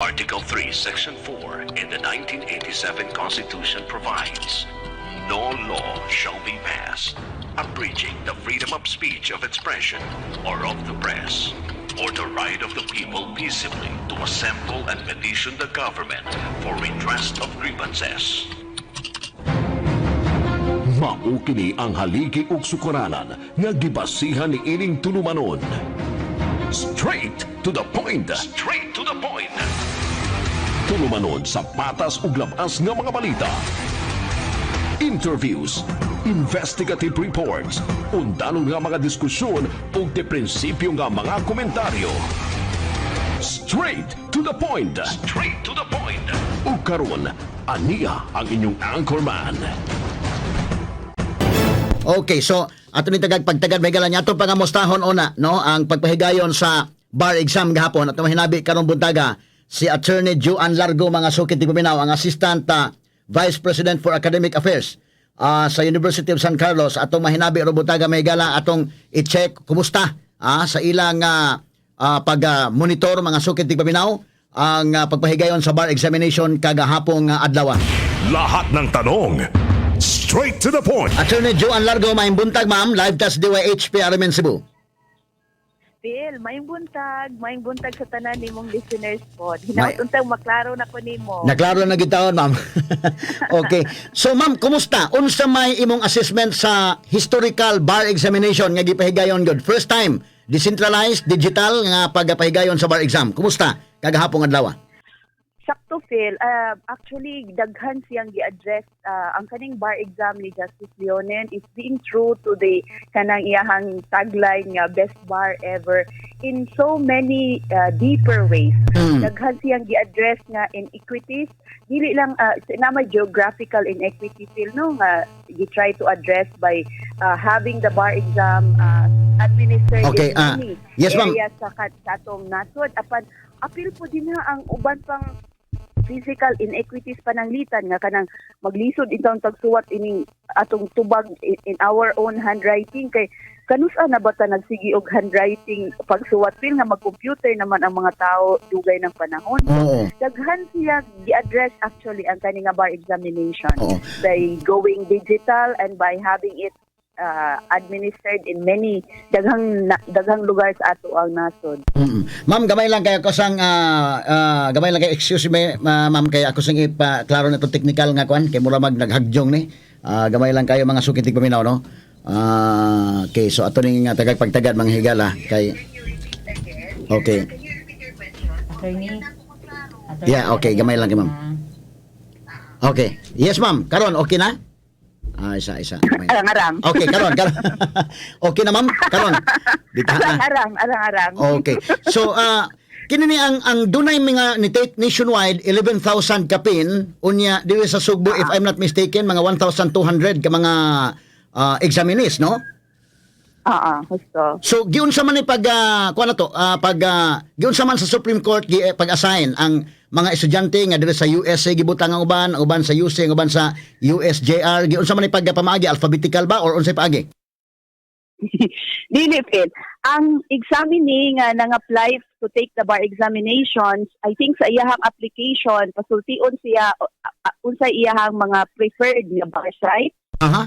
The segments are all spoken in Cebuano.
Article 3, Section 4 in the 1987 Constitution provides, "No law shall be passed abridging the freedom of speech, of expression, or of the press, or the right of the people peaceably to assemble and petition the government for redress of grievances." Mao kini ang haligi ug sukaranan nga gibasihan ni ining tulumanon. Straight to the point. Straight to the point. Tulumanon sa patas ug labas nga mga balita. Interviews, investigative reports, undanon nga mga diskusyon ug de prinsipyo nga mga komentaryo. Straight to the point. Straight to the point. Ug karon, aniya ang inyong anchorman. Okay, so ato ni tagag pagtagad may niya ato pangamustahon una, no, ang pagpahigayon sa bar exam gahapon. Ato mahinabi karong buntaga si Attorney Joan Largo, mga suki tigpaminaw, ang Assistant Vice President for Academic Affairs sa University of San Carlos. Atong mahinabi ro buntaga, may gala, atong i-check kumusta sa ilang pag monitor, mga suki tigpaminaw, ang pagpahigayon sa bar examination kagahapong adlaw. Lahat ng tanong, straight to the point. Attorney Joan Largo, maayong buntag, ma'am. Live tas DYHP RMN Cebu. Phil, maayong buntag sa tanan nimong listeners po. Hinaot untang maklaro na ko nimo. Naklaro na gid taon, ma'am. Okay. So, ma'am, kumusta? Unsa may imong assessment sa historical bar examination nga gipahigayon gud? First time, decentralized, digital nga pagpahigayon sa bar exam. Kumusta kagahapon adlaw? Sakto, Phil. Actually, daghan siyang gi-address. Ang kaning bar exam ni Justice Leonen is being true to the kanang iyahang tagline nga "best bar ever" in so many deeper ways. Daghan siyang gi-address nga inequities. Dili lang na may geographical inequity, Phil, no, nga gi-try to address by having the bar exam administered in many yes, ma'am. Areas sa atong nasod. Apan apil pod dinha ang uban pang physical inequities, pananglitan nga kanang maglisod intawon tagsuwat ining atong tubag in our own handwriting, kay kanus-a na ba ta nagsigi og handwriting pagsuwat, Phil, nga mag-computer naman ang mga tao dugay ng panahon? Daghan siya gi-address actually ang kani nga bar examination by going digital and by having it administered in many daghang lugar sa ato ang nasod. Ma'am, gamay lang kay ako sang gamay lang kay, excuse me, ma'am, kay ako sang ipa-klaro na itong technical nga kwan kay mura mag naghagyong ni. Gamay lang kayo, mga suki tigpaminaw, no. Okay, so ato ning tagag pagtagad, mga higala, kay okay. Attorney. Attorney. Yeah, okay, gamay lang kay ma'am. Okay. Yes, ma'am. Karon okay na? Isa isa. Gamay. Arang-arang. Okay, karon, karon. Okay na, ma'am? Karon. Dita na. Arang-arang, arang-arang. Okay. So, kini ni ang dunay mga ni take nationwide 11,000 kapin, unya diri sa Sugbo, if I'm not mistaken, mga 1,200 ka mga examinees, no? Oo, husto. So giunsa man ni pag kuan na to, pag giunsa man sa Supreme Court pag-assign ang mga estudyante nga diri sa USA gibutang ang uban sa UC, ang uban sa USJR, giunsa man ni pag pamaagi, alphabetical ba or unsay paagi? Dili, Phil. Ang examinee nga nang-apply to take the bar examinations, I think sa iyahang application, pasultion siya unsay iyahang mga preferred nga bar site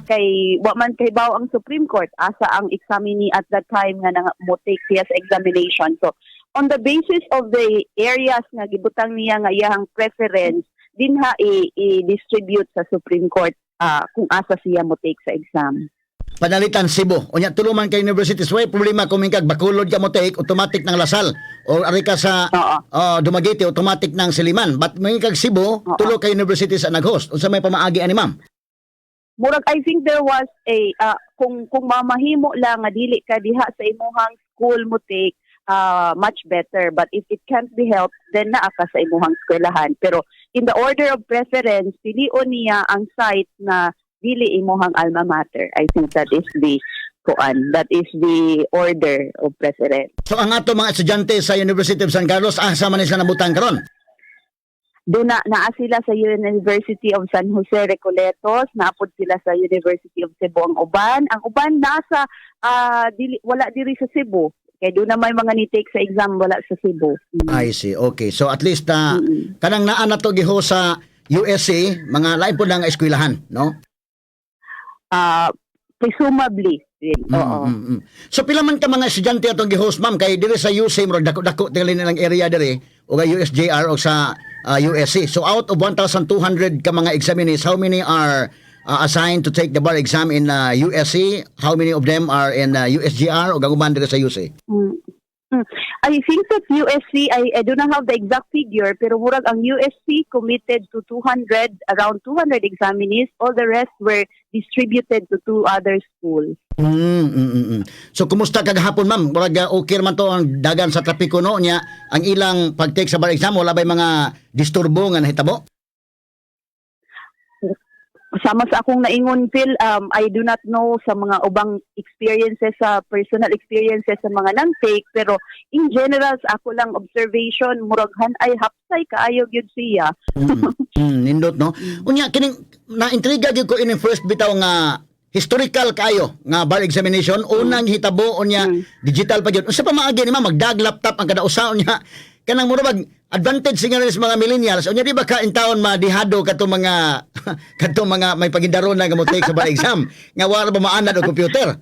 kay wa man kahibaw ang Supreme Court asa ang examinee at that time nga nang mo take siya sa examination. So on the basis of the areas nga gibutang niya nga iyahang preference, dinha i-distribute sa Supreme Court kung asa siya mo take sa exam. Pananglitan Cebu. Unya tulo man kay universities, way problema kung mingkag Bacolod ka mo take, automatic ng La Salle. Or ari ka sa Dumaguete, automatic ng Silliman. But mingkag Cebu, tulo ka universities ang nag-host. Unsa may pamaagi ani, ma'am? Murag I think there was a kung mamahimo lang nga dili ka diha sa imuhang school mo take, much better, but if it can't be helped, then naa ka sa imuhang eskwelahan, pero in the order of preference, pilion niya ang site na dili imuhang alma mater. I think that is the kuan, that is the order of preference. So ang ato mga estudyante sa University of San Carlos, asa man ni sila nabutang karon? Do na naa sila sa University of San Jose Recoletos, naapod sila sa University of Cebu ang uban. Ang uban nasa dili, wala diri sa Cebu. Kay duna may mga ni-take sa exam wala sa Cebu. I see. Okay. So at least na kanang naa na to giho sa USC, mga lain po lang eskwelahan, no? Ah, presumably. Oo. So pila man ka mga estudyante atong gi-host, ma'am, kay diri sa UC murag dako-dako tingali nilang area diri o kay USJR o sa USC. So out of 1,200 ka mga examinees, how many are assigned to take the bar exam in USC? How many of them are in USJR o ang uban diri sa UC? I think that USC, I do not have the exact figure, pero murag ang USC committed to 200, around 200 examinees. All the rest were distributed to two other schools. So kumusta kagahapon, ma'am? Murag okay man to ang dagan sa trapiko, no, nya ang ilang pag-take sa bar exam, wala bay mga disturbo nga nahitabo? Sama sa akong naingon, Phil, I do not know sa mga ubang experiences, sa personal experiences sa mga nang-take, pero in general, sa ako lang observation, murag hanay hapsay kaayo gyud siya. Nindot, no. Unya kining na-intriga gyud ko ining first bitaw nga historical kaayo nga bar examination, unang hitabo, unya digital pa gyud. Unsa pa maagi ni ma'am, magdag laptop ang kada usa, unya kanang mura bag advantage nga rin sa mga millennials, unya di ba ka in town madihado kadto mga may pagindaron na nga mo take sa bar exam nga wala ba maanad og computer?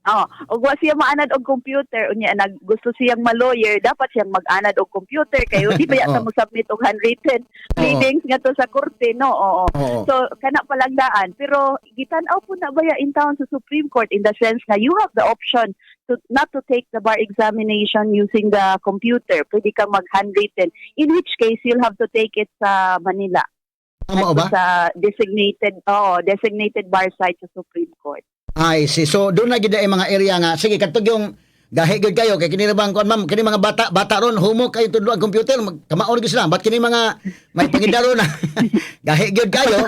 Oh, ug wa siya maanad og computer, unya nag gusto siyang ma-lawyer, dapat siyang mag-anad og computer kay di ba yata mo submit og handwritten pleadings ngadto sa korte, no? Oo. So kana pa lang daan, pero gitan-aw po na baya in town sa Supreme Court in the sense na you have the option to not to take the bar examination using the computer. Pwede kang mag handwritten, in which case you'll have to take it sa Manila. Tama ba? Sa designated, oo, designated bar site sa Supreme Court. I see. So doon na gid ay mga area nga sige kadto yung gahi gyud kayo kay kini ra bang kuan, ma'am, kini mga bata bata ron humok kayo tudlo ang computer, kamaon gyud sila, but kini mga may pangidaro na gahi gyud kayo.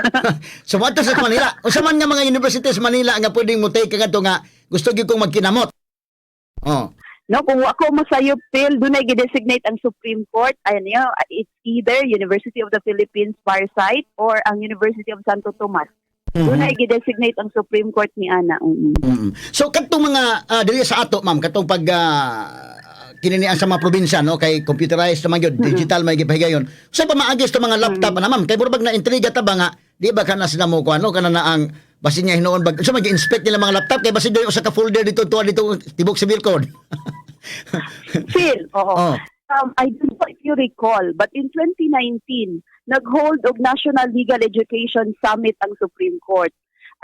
So moadto sa Manila, unsa man nga mga university sa Manila nga pwedeng mo take kadto nga gusto gyud kong magkinamot? Oh. No, kung ako masayop, Phil, dunay gi-designate ang Supreme Court. Ayun niyo, it's either University of the Philippines Bar Site or ang University of Santo Tomas. Dunay gi-designate ang Supreme Court ni ana. So kadtong mga diri sa ato, ma'am, katong pag kini sa mga probinsya, no, kay computerized naman gyud, digital may gipahigayon. Sa pamaagi sa mga laptop na, ma'am, kay murag na intriga ta ba nga di ba kana sila mo kuano kana na ang basin niya hinuon bag so mag-inspect nila mga laptop kay basin doon usa ka folder dito tuwa dito tibok civil code? Phil, oo. Oh. I don't know if you recall, but in 2019, nag-hold og National Legal Education Summit ang Supreme Court.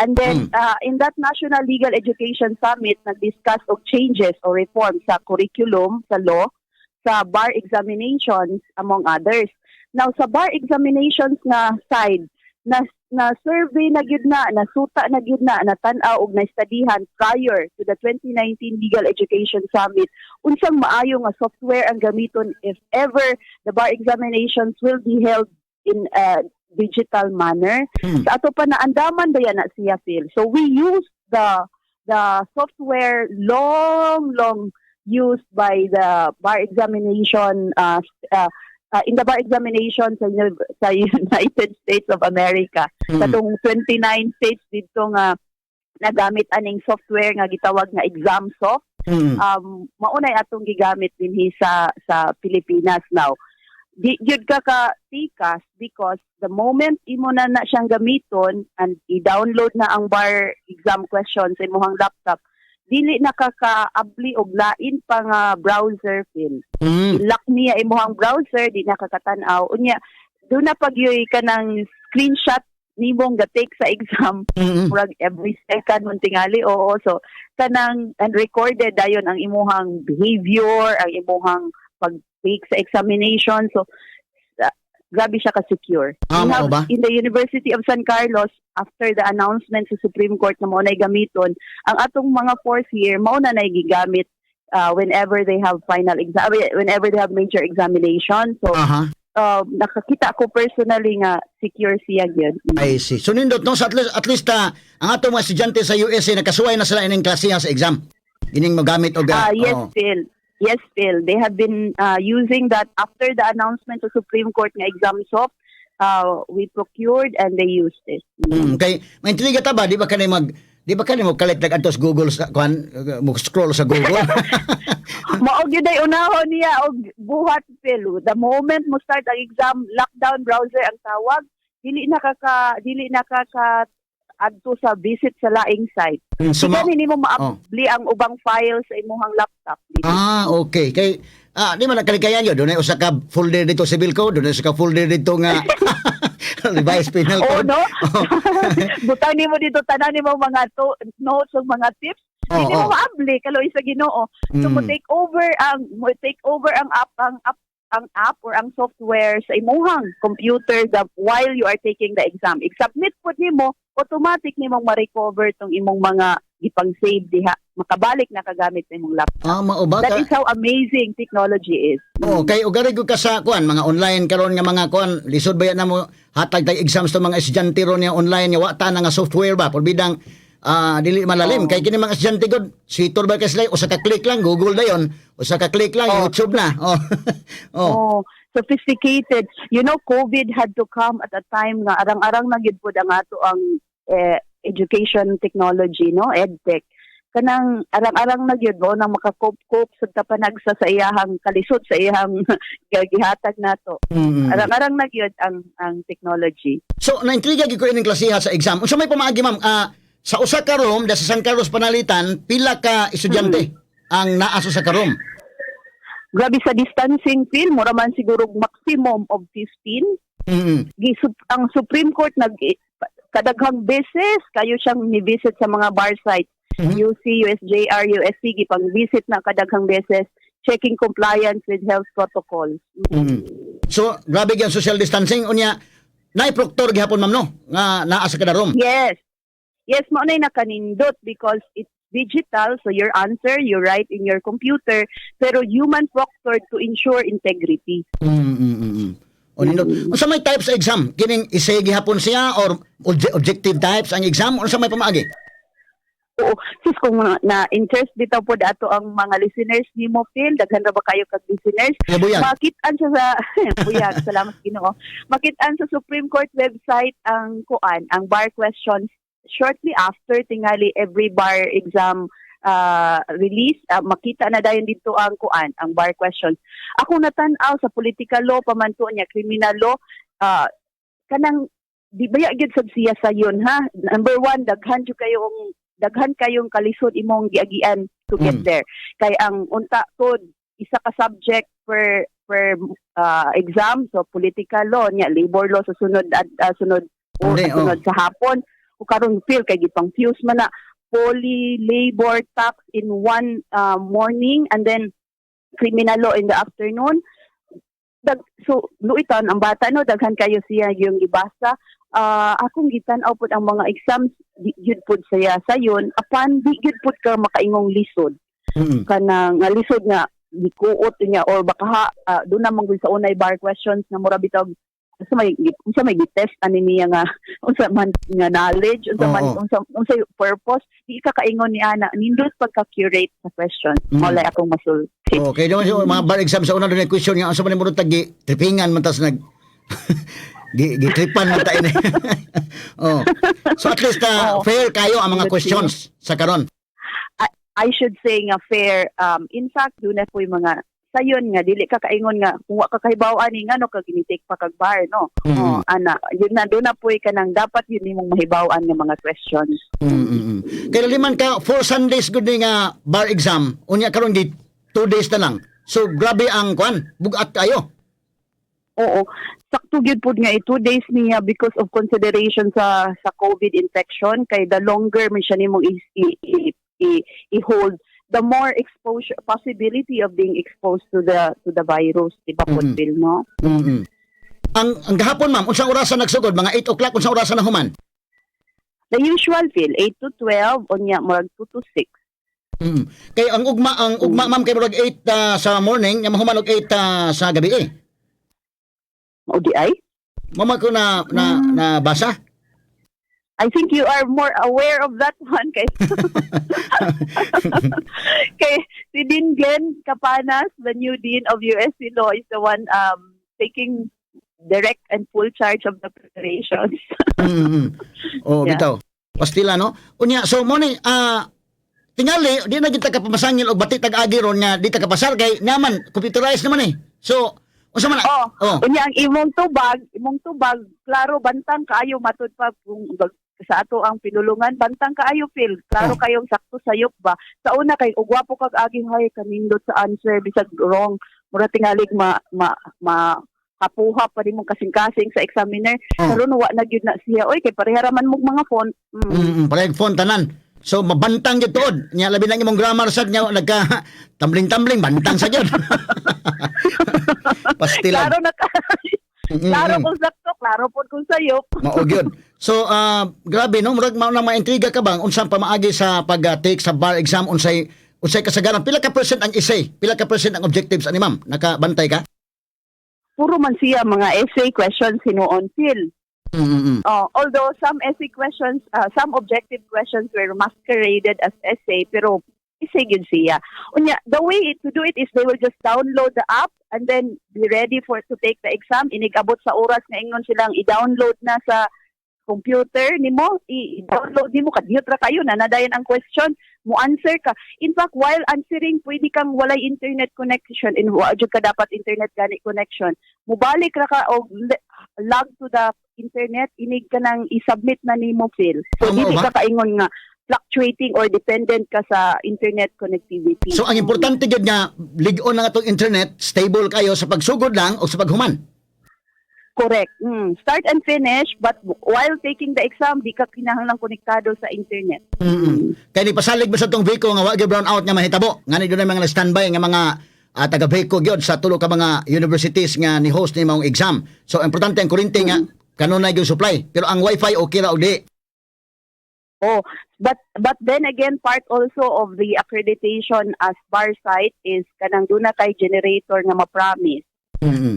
And then, in that National Legal Education Summit, nag-discuss og changes or reforms sa curriculum, sa law, sa bar examinations, among others. Now, sa bar examinations nga side, na survey na gyud na, nasuta na gyud na, natan-aw og na-studyhan prior to the 2019 Legal Education Summit unsang maayo nga software ang gamiton if ever the bar examinations will be held in a digital manner. Sa ato pa naandaman ba yan na siya, Phil? So we use the software long, long used by the bar examination in the bar examination sa United States of America. Katong 29 states dito nga nagamit aning software nga gitawag nga ExamSoft, maunay atong gigamit dinhi sa Pilipinas. Now, di gyud ka tikas because the moment imo na na siyang gamiton and i-download na ang bar exam questions sa imong laptop, dili na ka kaabli og lain pa nga browser, Phil. I-lock niya imong browser, di na ka katan-aw. Unya duna pag yoy kanang screenshot nimong ga-take sa exam, murag every second man tingali, oo. So kanang and recorded dayon ang imuhang behavior, ang imuhang pag-take sa examination. So grabe siya ka-secure. Ah, We mao have ba? in the University of San Carlos, after the announcement sa Supreme Court na mao nay gamiton, ang atong mga fourth year mao na nay gigamit whenever they have final exam, whenever they have major examination. So nakakita ko personally nga secure siya gyud. I see. So nindot, no, so at least ang atong mga estudyante sa USA nakasuway na sila ining klase sa exam. Ining magamit og Ah, yes, oo. Phil. Yes, Phil. They have been using that after the announcement sa Supreme Court nga ExamSoft. We procured and they used it. Kay maintriga ta ba, di ba kanay mag Di ba kani mo kalit nag adto sa Google sa kuan, mo scroll sa Google? Mao gyud ay unahon niya og buhat, Phil. The moment mo start ang exam, lockdown browser ang tawag, dili na ka ka adto sa visit sa laing site. So, So, gani nimo maabli ang ubang file sa imong laptop. Ah, okay. Kay di man nakalikayan yun. Dunay usa ka folder dito Civil Code, dunay usa ka folder dito nga Revised Penal Oh, Code. no? Butang nimo dito tanan nimo mga notes ug mga tips. Hindi mo maabli kaloy sa Ginoo. So mo take over ang app or ang software sa imuhang computer while you are taking the exam. I-submit po nimo, automatic nimong ma-recover tong imong mga gipang-save diha. Makabalik na kagamit sa imong laptop. Ah, mao ba That ka? is how amazing technology is. Oo, kay ugari ko ka sa kuan mga online karon nga mga kuan, lisod ba yan na mo hatag tay exams to mga estudyante ron nga online nga wa ta na nga software ba, porbidang dili malalim kay kini mga estudyante gud sitor ba kay sila, usa ka click lang Google dayon, usa ka click lang YouTube na. Oh. Oh, sophisticated. COVID had to come at a time nga arang-arang na gyud pud ang ato ang education technology, no? EdTech. Kanang arang-arang na gyud mo nang maka-cope-cope sa tapanagsa sa iyahang kalisod sa iyahang gihatag nato. Arang-arang na gyud ang technology. So, naintriga gyud ko ining klasiha sa exam. Unsa may pamaagi, ma'am? Sa usa ka room da sa San Carlos Panalitan, pila ka estudyante ang naa sa usa ka room? Grabe sa distancing, Phil, mura man siguro maximum of 15. Ang Supreme Court nag kadaghang beses kayo siyang ni-visit sa mga bar sites. UC, USJR, USC, gipang visit na kadaghang beses checking compliance with health protocols. So, grabe gyud ang social distancing unya. Naay proctor gihapon, ma'am, no, nga naa sa kada room? Yes. Yes, mao na nakanindot because it's digital, so your answer you write in your computer, pero human proctor to ensure integrity. O nindot. Unsa may types sa exam? Kining essay gihapon siya or objective types ang exam? Unsa may pamaagi? Oo, sis, kung na interest bitaw po ato ang mga listeners nimo, Phil, daghan ra ba kayo kag listeners? Ya, buyag. Makitaan siya sa buyag, salamat Ginoo. Makitaan sa Supreme Court website ang kuan, ang bar questions shortly after tingali every bar exam release, makita na dayon dito ang kuan, ang bar questions. Ako natan-aw sa political law pa man to niya, criminal law, kanang di baya gyud sab siya sayon ha. Number one, daghan kayong kalisod imong giagian to get there. Kay ang unta to isa ka subject per exam, so political law niya, labor law sa sunod at sunod o Hindi, sa sunod sa hapon. O karon, Phil, kay gipang fuse man na poly, labor, tax in one morning and then criminal law in the afternoon. So luiton ang bata, no? Daghan kayo siya yung gibasa. Akong gitan-aw pud ang mga exams, di gyud pud saya sayon, apan di gyud pud ka makaingong lisod, kanang nga lisod nga gikuot niya or baka ha, doon na manggol sa unay bar questions na mura bitaw unsa may gitest ani niya nga unsa man nga knowledge, unsa man unsa yung purpose, di ka kaingon ni ana. Nindot pagka-curate sa question. Mao lay akong masulti. Okay, naman so, mga bar exam sa una doon ay question nga unsa man mo tag tripingan man tas nag gitripan man ta ini. Oh. So at least fair kayo ang mga Let's see. questions sa karon. I should say nga fair. In fact, doon na po yung mga sayon nga dili ka kaingon nga kung wa ka kahibaw ani ngano ka gini-take pa kag bar, no? Oh, ana, yun na, doon na po kanang dapat yun nimong mahibaw-an nga mga questions. Kaya liman ka 4 Sundays gud ni nga bar exam, unya karon di 2 days na lang. So grabe ang kuan, bugat kayo. Oo. Sakto gyud pud nga 2 days niya because of consideration sa COVID infection, kay the longer man siya nimong i-hold, the more exposure possibility of being exposed to the virus, di ba po, Bill, no? Ang gahapon, ma'am, unsang orasan nagsugod? Mga 8 o'clock, unsang orasan na human? The usual, Phil, 8 to 12 unya murag 2 to 6. Kay ang ugma, ma'am, kay murag 8 sa morning, nya mahuman og 8 sa gabi eh. O di ay? Mama ko na na basa. I think you are more aware of that one kay si Dean Glenn Capanas, the new dean of USC Law, is the one taking direct and full charge of the preparations. Oh, bitaw. Pastila, no? Unya, so mo ni tingali di na kita kapamasangil og bati tag-agi ron nga di ta kapasar kay naman computerized naman eh. So unsa man Oh, oh. Unya ang imong tubag, klaro bantang kaayo matud pa kung sa ato ang pinulungan, bantang kaayo, Phil. Klaro kayong sakto sayop ba. Sa una kay og gwapo kag agi hay kanindot sa answer bisag wrong, mura tingalig ma ma ma kapuha pa nimong kasing-kasing sa examiner. Karon wa na gyud na siya oy kay pareha ra man mog mga font. Parehag font tanan. So mabantang gyud tuod. Nya labi na imong grammar sad nya nagka tumbling-tumbling bantang sa gyud. Pastilan. Klaro na ka. Klaro kung sakto, klaro pod kung sayop. Mao gyud. So grabe no, murag mao na maintriga ka bang unsang pamaagi sa pag-take sa bar exam, unsay unsay kasagaran, pila ka percent ang essay, pila ka percent ang objectives ani, ma'am? Nakabantay ka? Puro man siya mga essay questions hinuon, Phil. Although some essay questions, some objective questions were masqueraded as essay, pero essay gyud siya. Unya, the way to do it is they will just download the app and then be ready for to take the exam. Inig-abot sa oras nga ingon silang i-download na sa computer nimo, i-download nimo kadiyot ra kayo na nadayon ang question, mo answer ka. In fact, while answering, pwede kang walay internet connection in wa jud ka dapat internet gani connection. Mubalik ra ka og log to the internet inig ka nang i-submit na nimo, Phil. So Tama dili ba? ka kaingon nga fluctuating or dependent ka sa internet connectivity. So ang importante gyud nga lig-on ang atong internet, stable kayo sa pagsugod lang o sa paghuman. Correct. Start and finish, but while taking the exam, di ka kinahanglang konektado sa internet. Kay ni pasalig ba sa tong VECO nga wa gyud brown out nga mahitabo. Ngani dunay mga standby nga mga taga VECO gyud sa tulo ka mga universities nga ni host ni maong exam. So importante ang kuryente nga kanunay gyud supply. Pero ang wifi okay ra og di. Oh, but then again, part also of the accreditation as bar site is kanang duna kay generator nga ma-promise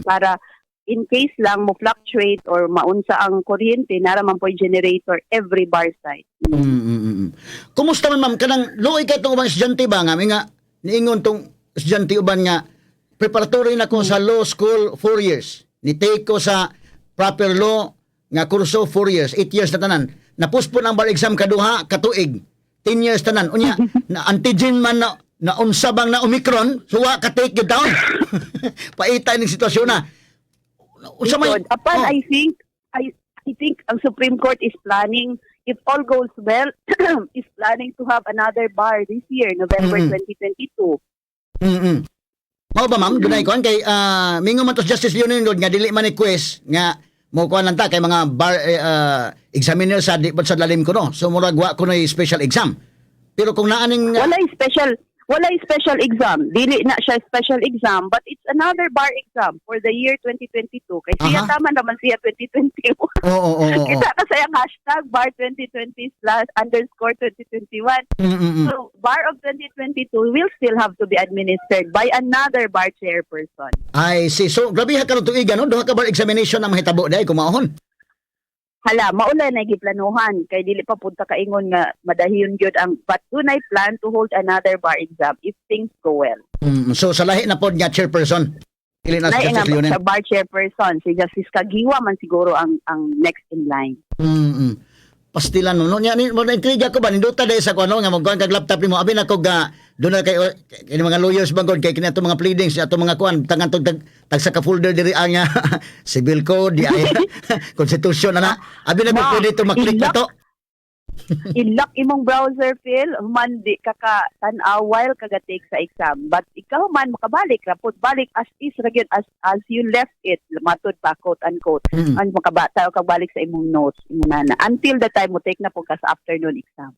para in case lang mo fluctuate or maunsa ang kuryente, nara man po'y generator every bar site. Kumusta man, ma'am, kanang luoy kay tong ubang estudyante ba nga may nga niingon tong estudyante uban nga preparatory na ko sa law school 4 years. Ni take ko sa proper law nga kurso 4 years, 8 years na tanan. Napuspon ang bar exam kaduha katuig. 10 years tanan. Unya na antigen man na na unsa bang na Omicron, so wa ka take gyud down. Paita ning sitwasyon na. Unsa may Likod. Apan Oh. I think ang Supreme Court is planning, if all goes well, is planning to have another bar this year, November 2022. Mao ba, ma'am, dunay kuan kay mingon man to si Justice Leonen nga dili man ni quiz nga mo kuan lang ta kay mga bar examiner sa di sa lalim ko no. So murag wa kunoy special exam. Pero kung naaning Walay special exam. Dili na siya special exam, but it's another bar exam for the year 2022. Kay siya tama naman siya 2021. Oo oo oo. Kita ka sa iyang #bar2020/_2021. So, bar of 2022 will still have to be administered by another bar chairperson. I see. So grabe ha karon tuiga no, duha ka bar examination ang mahitabo dai kumaon. Hala, maula na giplanuhan kay dili pa punta kaingon nga madahiyon gyud ang, but dunay plan to hold another bar exam if things go well. So sa lahi na pod nga chairperson. Dili na si Lahi Justice nga Leonen. sa bar chairperson, si Justice Caguioa man siguro ang next in line. Pastilan no. No nya ni mo na intriga ko ba nindota dai sa kuno nga magkuan kag laptop nimo abi na ko ga doon na kay kini mga lawyers bang kay kini ato mga pleadings, ato mga kuan tangan tog tag, tag sa ka folder diri ang civil code di ay constitution na na abi na ko Ma, pwede to maklik na to. I-lock imong browser, Phil, man di ka ka tan-aw while kaga take sa exam. But ikaw man makabalik ra pud, balik as is ra gyud as you left it, matud pa, quote unquote. An makabata ka balik sa imong notes imong nana until the time mo take na pud ka sa afternoon exam.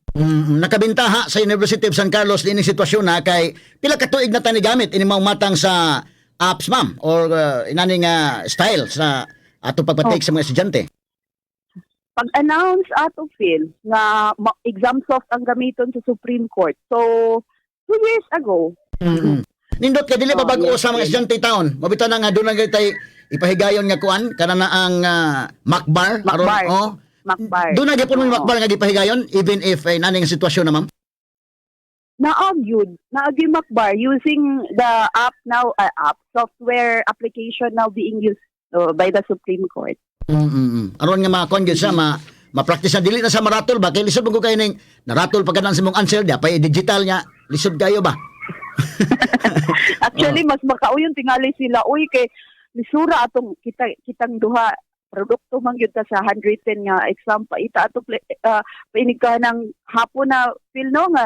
Nakabintaha sa University of San Carlos ini sitwasyon na kay pila ka tuig na tani gamit ini maong matang sa apps, ma'am, or inani nga style sa ato pagpa-take sa mga estudyante. Pag-announce ato, Phil, nga ExamSoft ang gamiton sa Supreme Court. So, 2 years ago. Nindot kay dili pa Oh, bag-o yes, sa mga yes. estudyante taon. Mabita na nga doon lang tay ipahigayon nga kuan kana na ang Macbar aron Macbar. oh. Macbar. Doon na gyapon Oo. Macbar nga gipahigayon even if nani nga sitwasyon na, ma'am. Naag-yun. Naag yung Macbar using the app now, app, software application now being used by the Supreme Court. Aron nga mga kuan gyud sa ma Ma-practice na, dili na sa maratol ba, kay lisod mo ko kayo ning naratol pa ka sa mong answer dia pa digital nya, lisod kayo ba? Actually, mas makauyon tingali sila uy, kay lisura atong kita, kitang duha produkto man gyud ta sa handwritten nga exam pa ita ato painig ka ng hapon na feel, no, nga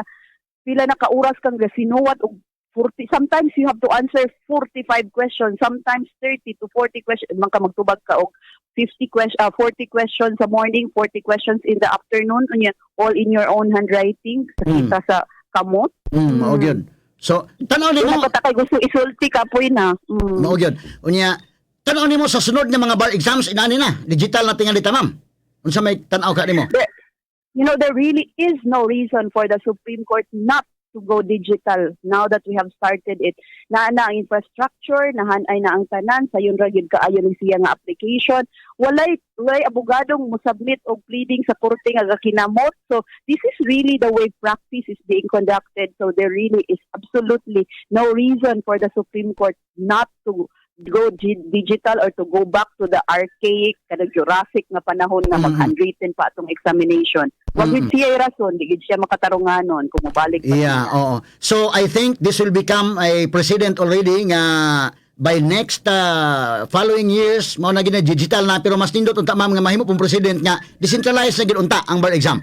pila na ka oras kang gasinuwat og 40. Sometimes you have to answer 45 questions, sometimes 30 to 40 questions man ka. Magtubag ka og 50 questions, 40 questions sa morning, 40 questions in the afternoon, unya all in your own handwriting sa kita sa kamot. Mao gyud. So tan-aw nimo Wala pa ta kay gusto isulti kapoy na. Mao gyud. Unya, tan-aw nimo sa sunod nga mga bar exams, inani na, digital na tingali ta, ma'am. Unsa may tan-aw ka nimo? There really is no reason for the Supreme Court not to go digital now that we have started it. Na na ang infrastructure, nahanay na ang tanan, sayon ra gyud kaayo ni siya nga application. Walay abogadong mo-submit og pleading sa korte nga gakinamot. So this is really the way practice is being conducted. So there really is absolutely no reason for the Supreme Court not to go digital or to go back to the archaic, kanang Jurassic nga panahon nga mag-handwritten pa atong examination. Wag siya rason, di gid siya makatarunganon kung mobalik pa siya. Oo. So I think this will become a precedent already nga by next following years mao na gina digital na, pero mas nindot unta, ma'am, nga mahimo pong precedent nga decentralized na gid unta ang bar exam.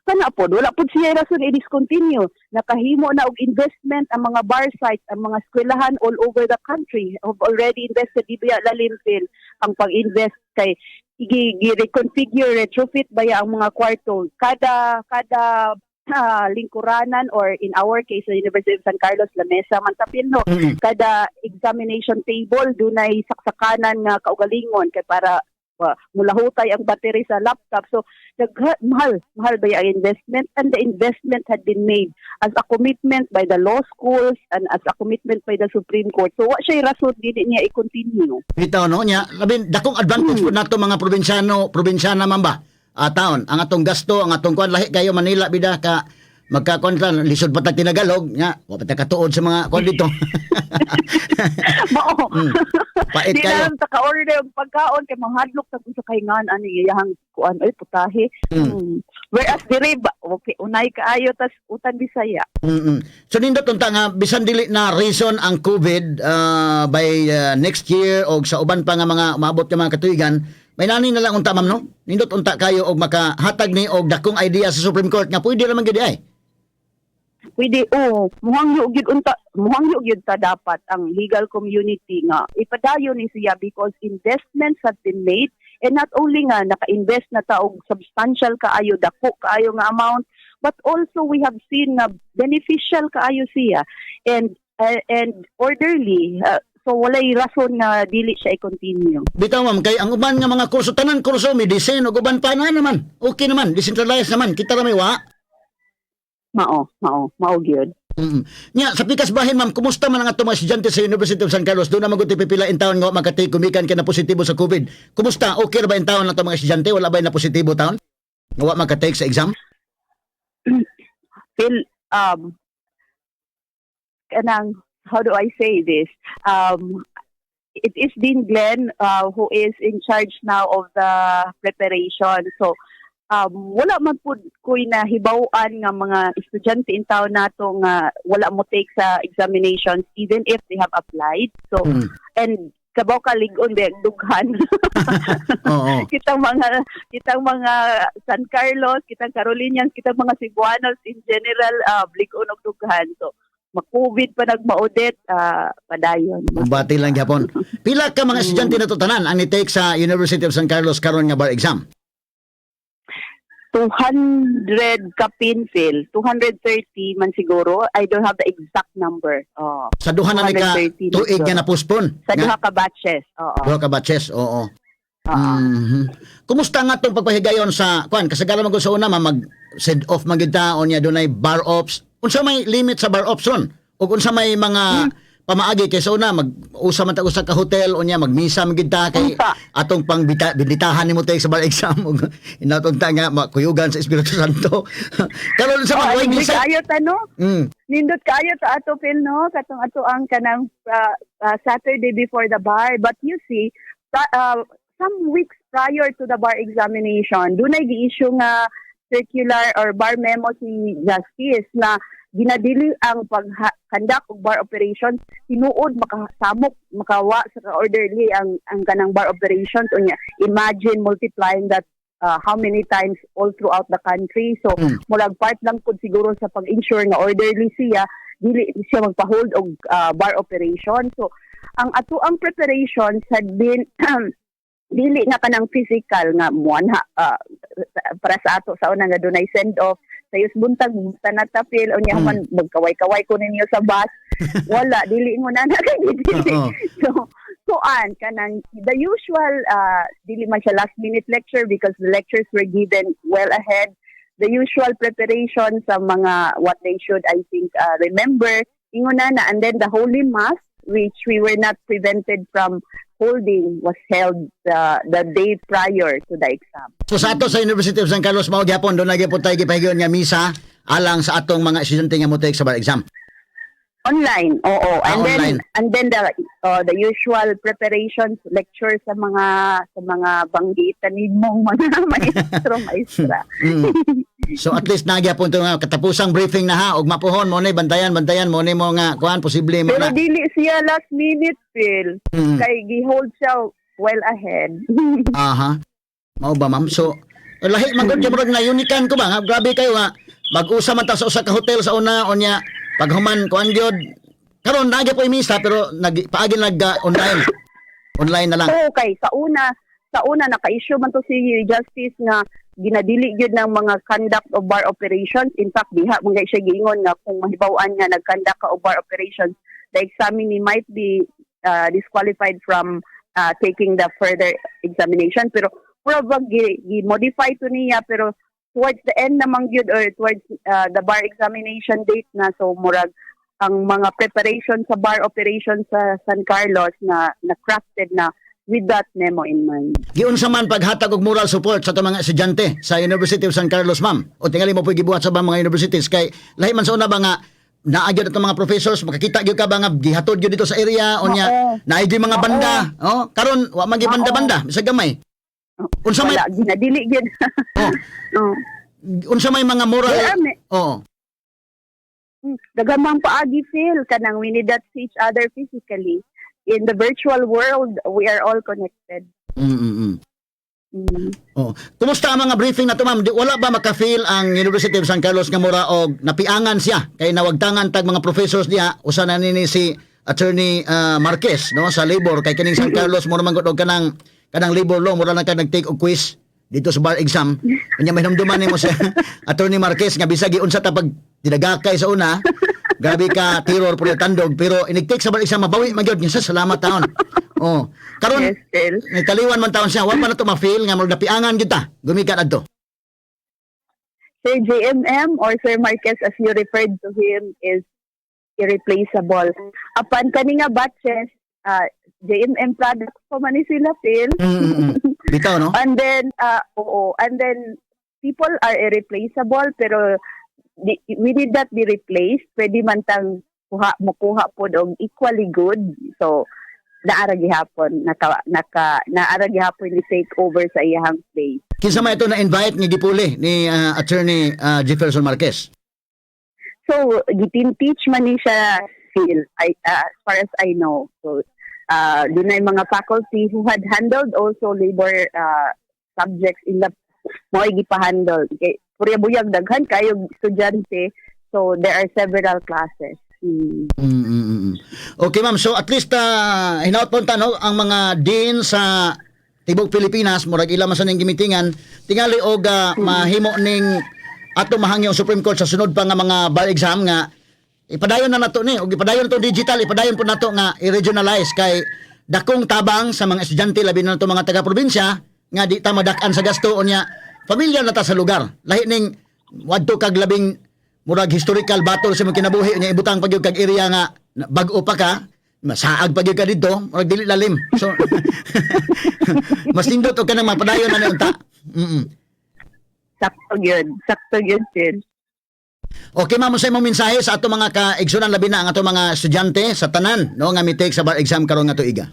Kana pod, wala pod siya rason i-discontinue. Nakahimo na og investment ang mga bar sites, ang mga eskwelahan all over the country have already invested. Di ba lalim pil ang pag-invest kay gi-reconfigure, retrofit baya ang mga kwarto kada kada lingkuranan, or in our case sa University of San Carlos, lamesa man ta pil, no? Kada examination table dunay saksakanan nga kaugalingon kay para mulahutay ang battery sa laptop. So mahal mahal ba ang investment, and the investment had been made as a commitment by the law schools and as a commitment by the Supreme Court. So wa siya rason dili niya i-continue. Bitaw, no, nya labin dakong advantage po nato mga probinsyano, probinsyana man ba? Ah, taon, ang atong gasto, ang atong kuan lahi kayo Manila bida ka magkakuan ka, lisod pa tag tinagalog nya, wa pa ta katuod sa mga kuan dito. Mao. Pait Di kayo. na lang ta ka-order og pagkaon kay mahadlok ta kung sa kahingan ani iyahang kuan ay putahe. Whereas dire ba, okay, unay kaayo tas utan Bisaya. So nindot unta nga bisan dili na reason ang COVID, by next year o sa uban pa nga mga umabot nga mga katuigan, may nani na lang unta, ma'am, no? Nindot unta kayo og makahatag ni og dakong idea sa Supreme Court nga pwede ra man gid ay. Pwede, oh, muhangyo gyud unta, muhangyo gyud ta dapat ang legal community nga ipadayon ni siya because investments have been made, and not only nga naka-invest na ta og substantial kaayo, dako kaayo nga amount, but also we have seen nga beneficial kaayo siya and orderly, so walay rason nga dili siya i-continue. Bitaw, ma'am, kay ang uban nga mga kurso, tanan kurso medicine ug uban pa na naman. Okay naman, decentralized naman. Kita ra may wa. Mao, mao, mao gyud. Nya sa pikas bahin, ma'am, kumusta man ang atong mga estudyante sa University of San Carlos? Doon na magud pipila in taon nga makatake gumikan kay na positibo sa COVID. Kumusta? Okay ra ba in taon atong mga estudyante? Wala ba na positibo taon? Nga wa makatake sa exam? Feel kanang, how do I say this, it is Dean Glenn who is in charge now of the preparation, so wala man pud ko'y nahibaw-an nga mga estudyante in town nato nga wala mo take sa examinations even if they have applied, so and kabaw ka lig-on ba dughan. Kitang mga San Carlos, kitang Carolinians, kitang mga Cebuanos in general, lig-on og dughan. So ma-COVID pa nagma-audit, padayon. Bati lang gyapon. Pila ka mga estudyante na to tanan ang ni-take sa University of San Carlos karon nga bar exam? 200 kapin, Phil, 230 man siguro. I don't have the exact number. Oh. Sa duha na ni ka 230 tuig nga na-postpone. Sa duha ka batches. Oo. Duha ka batches, oo. Oo. Kumusta nga tong pagpahigayon sa kuan, kasagaran man gud sa una, ma'am, mag send off man gid ta unya dunay bar ops. Unsa may limit sa bar ops ron? Ug unsa may mga pamaagi kay sa una mag usa man ta usa ka hotel, unya magmisa man gid ta kay Unsa? Atong pang binditahan nimo take sa bar exam ug inatong ta nga makuyugan sa Espiritu Santo. Karon sa Oh, mga way nindot misa. kaayo ta, no? Nindot kaayo ta ato, Phil, no? Katong ato ang kanang Saturday before the bar. But you see, Some weeks prior to the bar examination, dunay gi-issue nga circular or bar memo si Justice na ginadili ang pag-conduct og bar operations. Tinuod makasamok, makawa sa orderly ang kanang bar operations. Unya, imagine multiplying that how many times all throughout the country. So murag part lang pud siguro sa pag-ensure nga orderly siya, dili siya magpa-hold og bar operation. So ang ato ang preparations had been dili nga kanang physical nga muanha para sa ato sa una nga dunay send off sa buntag tanatapil, unya man magkaway-kaway ko ninyo sa bus. Wala, dili mo na na dili. So kuan, kanang the usual, dili man siya last minute lecture because the lectures were given well ahead. The usual preparation sa mga what they should, I think, remember, ingon na na. And then the Holy Mass, which we were not prevented from holding, was held the day prior to the exam. So sa ato sa University of San Carlos, mao gyapon dunay gyapon tay gipahigayon nga misa alang sa atong mga estudyante nga mo-take sa bar exam. Online, oo. Ah, And then online. And then the usual preparations, lecture sa mga banggitan nimong mga maestro, maestra. So at least naa gyapon to nga katapusang briefing na ha ug mapuhon mo ni bantayan, bantayan mo ni mo nga kuan posible mo Pero na. dili siya last minute, Phil. Kay gihold siya well ahead. Aha. Mao ba, ma'am? So lahi man gud kay murag na unikan ko ba nga grabe kayo nga mag-usa man ta sa usa ka hotel sa una, unya paghuman kuan gyud karon naa gyapon misa pero nag paagi nag online. Online na lang. Oo, kay sa una naka-issue man to si Justice nga ginadili gyud ng mga conduct of bar operations. In fact, diha man gay siya giingon nga kung mahibaw-an nga nag-conduct ka og bar operations, the examinee might be disqualified from taking the further examination. Pero probably gi-modify to niya, pero towards the end naman gyud or towards the bar examination date na. So murag ang mga preparation sa bar operation sa San Carlos na na crafted na with that memo in mind. Giunsa man paghatag og moral support sa atong mga estudyante sa University of San Carlos, ma'am? O tingali mo po gibuhat sa mga universities kay lahi man sa una ba nga naa gyud atong mga professors, makakita gyud ka ba nga gihatod gyud dito sa area, unya naay gyud mga banda, oh, karon wa man gyud banda-banda bisag gamay. Unsa may Wala, ginadili gyud. Oh, Oh. unsa may mga moral Well, Daghang paagi, Phil, kanang we need not see each other physically. In the virtual world, we are all connected. Oh. Kumusta ang mga briefing na to, ma'am? Di, wala ba maka-feel ang University of San Carlos nga mura og napiangan siya kay nawagtangan tag mga professors diha? Usa na nini si Attorney Marquez, no, sa labor, kay kining San Carlos mura man gud og kanang labor law, mura lang ka nag-take og quiz dito sa bar exam. Unya mahinumduman nimo si Attorney Marquez nga bisag giunsa ta pag dinagakay sa una, grabe ka terror puro tandog, pero inig-take sa bar exam mabawi man gyud sa salamat taon. Oh. Karon Yes, Phil. nagtaliwan man taon siya, wa pa na to ma-feel nga murag napiangan gyud ta gumikan adto? Sir JMM or Sir Marquez, as you referred to him, is irreplaceable. Apan kani nga batches, JMM products pa man ni sila, Phil. Bitaw, no? And then, oo, and then people are irreplaceable, pero di, we need not be replaced. Pwede man tang kuha, mukuha po og equally good. So, naara gihapon, naka, naara gihapon ni take over sa iyahang place. Kinsa man ito na invite nga gipuli ni Attorney Jefferson Marquez? So, gitin-teach man ni siya, Phil, as far as I know. So, dunay mga faculty who had handled also labor subjects in the mo'y gipahandle. Kay purya buyag, daghan kayo estudyante. So, there are several classes. Okay, ma'am, so at least hinaut po ta, no, ang mga dean sa tibok Pilipinas murag ila man sa ning gimitingan tingali og mahimo ning ato mahangyo ang Supreme Court sa sunod pa nga mga bar exam nga ipadayon na nato ni og ipadayon to digital, ipadayon po nato nga i-regionalize kay dakong tabang sa mga estudyante, labi na nato mga taga-probinsya nga di ta madak-an sa gasto, unya familiar na ta sa lugar. Lahi ning wadto kag labing murag historical battle sa imong kinabuhi, unya ibutang pa gyud kag area nga bag-o pa ka, masaag pa gyud ka didto, murag dili lalim. So mas nindot og kanang mapadayon na ni unta. Sakto gyud. Sakto gyud, Phil. Okay, ma'am, sa imong mensahe sa ato mga kaigsunan, labi na ang ato mga estudyante sa tanan, no, nga mi-take sa bar exam karon nga tuiga?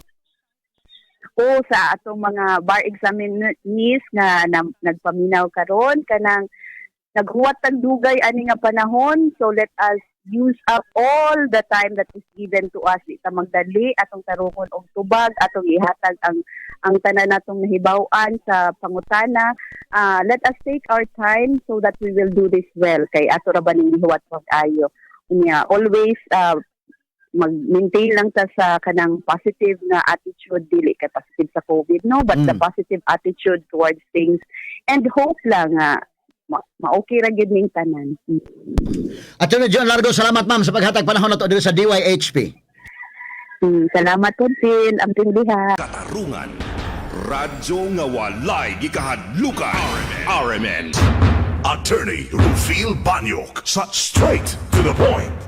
nako sa atong mga bar examinees nga nagpaminaw karon, kanang naghuwat tag dugay ani nga panahon, so let us use up all the time that is given to us. Di ta magdali, atong tarungon og tubag, atong ihatag ang tanan natong nahibaw-an sa pangutana. Let us take our time so that we will do this well, kay ato ra ba ning gihuwat pag-ayo. Unya, always mag-maintain lang ta sa kanang positive nga attitude, dili kay positive sa COVID, no, but the positive attitude towards things and hope lang nga ma-okay ra gyud ning tanan. Attorney John Largo, salamat, ma'am, sa paghatag panahon nato diri sa DYHP. Salamat po, Phil. Amping diha. Katarungan. Radyo nga walay gikahadlukan. RMN. Attorney Rufil Banyok sa Straight to the Point.